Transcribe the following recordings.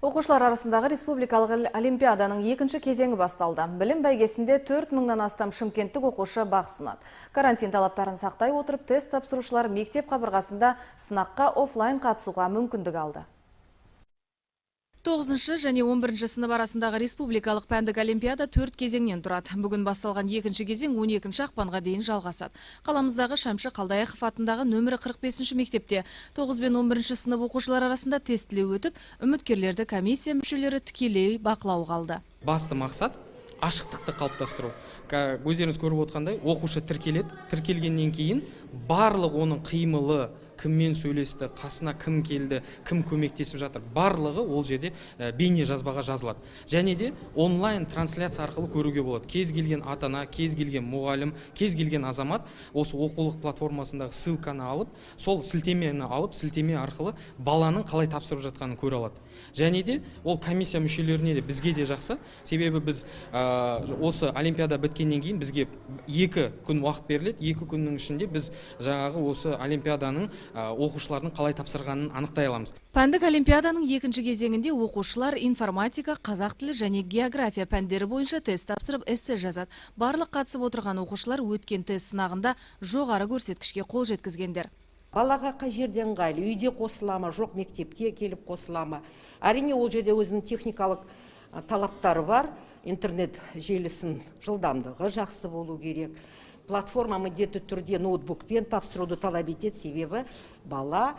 Оқушылар арасындағы республикалық олимпиаданың екінші кезеңі басталды. Білім бәйгесінде 4 мыңнан астам шымкенттік оқушы бақ сынады. Карантин талаптарын сақтай отырып, тест тапсырушылар мектеп қабырғасында сынаққа офлайн қатысуға мүмкіндік алды. 9 және 11 сынып арасындағы республикалық пәндік олимпиада төрт кезеңнен тұрады. Бүгін басталған екінші кезең 12 ақпанға дейін жалғасады. Қаламыздағы Шәмші Қалдаяқов атындағы нөмірі 45 мектепте 9 бен 11 сынып оқушылар арасында тестілеу өтіп, үміткерлерді комиссия мүшелері тікелей бақылауға алды. Басты мақсат – ашықтықты қалыптастыру. Өздеріңіз көріп отырғандай, оқушы тіркеледі. Тіркелгеннен кейін барлық оның қимылы, кіммен сөйлесті, қасына кім келді, кім көмектесіп жатыр, барлығы ол жерде бейне жазбаға жазылады және де онлайн трансляция арқылы көруге болады. Кез келген ата ана, кез келген мұғалім, кез келген азамат осы оқулық платформасындағы ссылканы алып, сол сілтемені алып, сілтеме арқылы баланың қалай тапсырып жатқанын көре алады. Және де ол комиссия мүшелеріне де, бізге де жақсы, себебі біз осы олимпиада біткеннен кейін бізге 2 күн уақыт беріледі. 2 күннің ішінде біз жаңағы осы олимпиаданың оқушылардың қалай тапсырғанын анықтай аламыз. Пәндік олимпиаданың екінші кезеңінде оқушылар информатика, қазақ тілі және география пәндері бойынша тест тапсырып, эссе жазады. Барлық қатысып отырған оқушылар өткен тест сынағында жоғары көрсеткішке қол жеткізгендер. Балаға қай жерде ыңғайлы: үйде қосыла ма, жоқ мектепте келіп қосыла ма? Әрине, ол жерде өзінің техникалық талаптары бар: интернет желісінің жылдамдығы жақсы болу керек, платформа міндетті түрде ноутбукпен тапсыруды талап етеді, себебі бала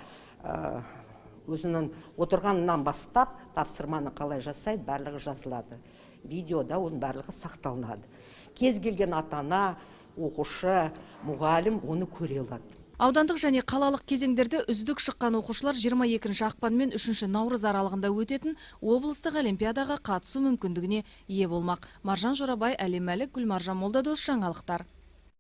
өзінің отырғанынан бастап тапсырманы қалай жасайды, барлығы жазылады видеода, оның барлығы сақталынады. Кез келген ата ана, оқушы, мұғалім оны көре алады. Аудандық және қалалық кезеңдерде үздік шыққан оқушылар 22 ақпан мен 3 наурыз аралығында өтетін облыстық олимпиадаға қатысу мүмкіндігіне ие болмақ. Маржан Жорабай, Әлем Мәлік, Гүлмаржан Молдадос, жаңалықтар.